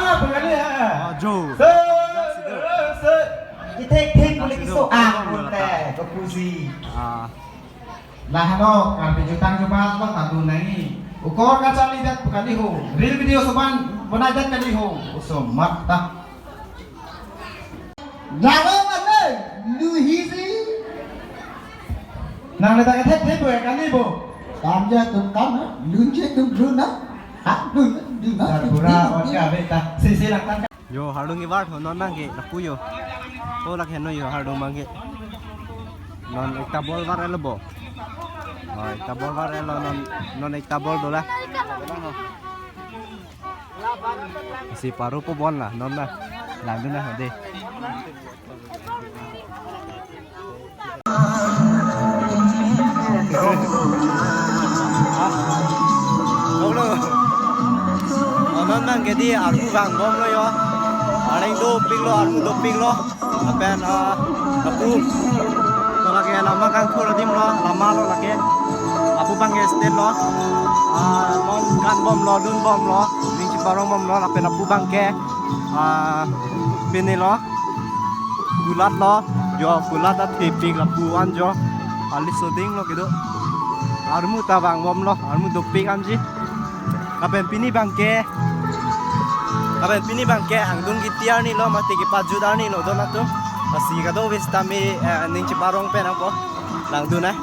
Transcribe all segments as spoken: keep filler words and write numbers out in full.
Hala, pagari ha. Ah, jo. Se, se. Kethek thek pule keso-ang pule, kopusi. Ah. Lahelo, karbi jutang jubat lo tadu nai. Ukor kacharlidet kali ho. Reel video soban bonaidet kali ho. Osomar ta. Lawan ane, luhi si. Nang le ta kethek thek bo kali bo. Kam ja tum kam na, lun je tum lun na. Ha, lun, lun na. Dar pura on ka beta. Si si lang tan. Jo, hardung ivar ho non nang ke, lapu jo. Oh, lak heno jo, hardung bang ke. Non ekta ball var elo bo. Oh, ekta ball var elo non, non ekta ball dola. Si paru po bon la, non la. Langdun na, de. Hello. Oh, non nang ke di armu vangbomlo jo. Areng dopiklo, armu dopiklo. Lapen, ah, lapu. To lake lama kangthur adim lo, lama lo lake. Lapu bang ke state lo. Ah, non kanbomlo, dunbomlo, ning chiparong bomlo, lapen lapu bang ke, ah, pini lo. Kulat lo, jo kulat athepik lapu an jo. Alis soding lo kedo. Armu ta vangbomlo, armu dopik anji. Lapen pini bang ke, lapen pini bang ke angdung kiti arni lo, mate kepajut arni lo don atum. Lasi kado vis tame, eh, ning chiparong pen apo. Langdun, eh.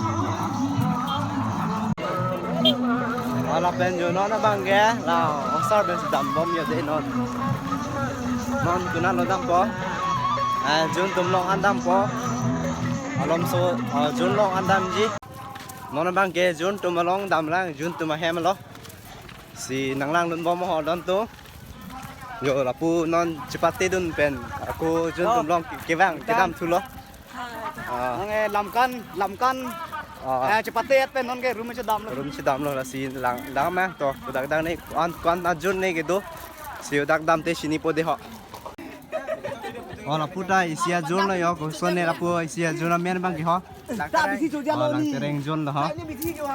Lapen jo non abang ke, la osar ben si dambom jo de non. Non konat lo dampo. Eh, jun tum long an dampo. Alomso, eh, jun long an damji. Non abang ke jun tum along damlang, jun tum ahem lo. Si nang langdunbom ho don tum. Jo lapu non chepate dun pen. Ako jun tum long ke-, kevang, kedam thulo. Ah. Nang, eh, lamkan, lamkan. Ah. Eh, chepate et pen non ke room chedam lo. Room chedam lo, lasi lang, lang ma to. Kodak dak ne, an, ko-an ajun ne kedo. Si kodak damte chinipo de ho. Oh, lapu ta isi ajun lo jo, koson ne lapu isi ajun amen bang ke ho. Langtereng. Oh, Langtereng jun lo ho.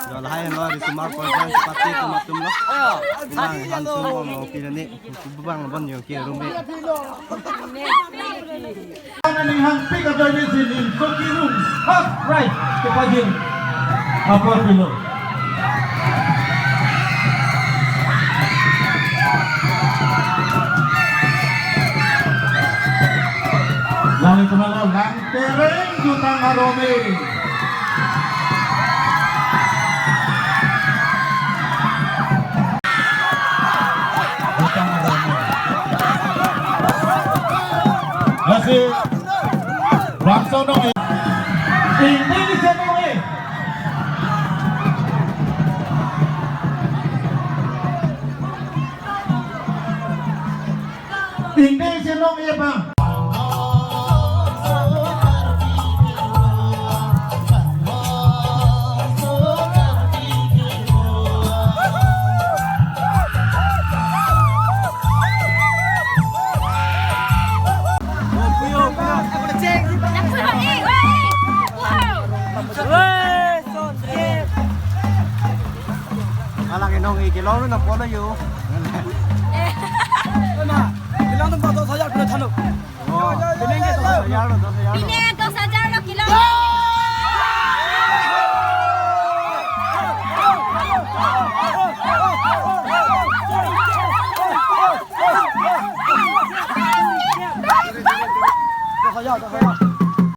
Jo lahai lo, risomar porjan chepate atum atum lo. Bang han sum lo, pini ne. Bang bon jo ke room e. Aning hangpik ajoine si ning soki room. Half price kepajir. Apa kilo? Langit malam Langtereng jutang aromi. Lasi, bangso nong e. Ingdeng isi nong e. Ingdeng isi nong e bang. Kelong lo na polo yo. Na, kelong lo dos hajar pura thalo. Oh, pineng ke dos hajar lo, dos hajar lo. Pineng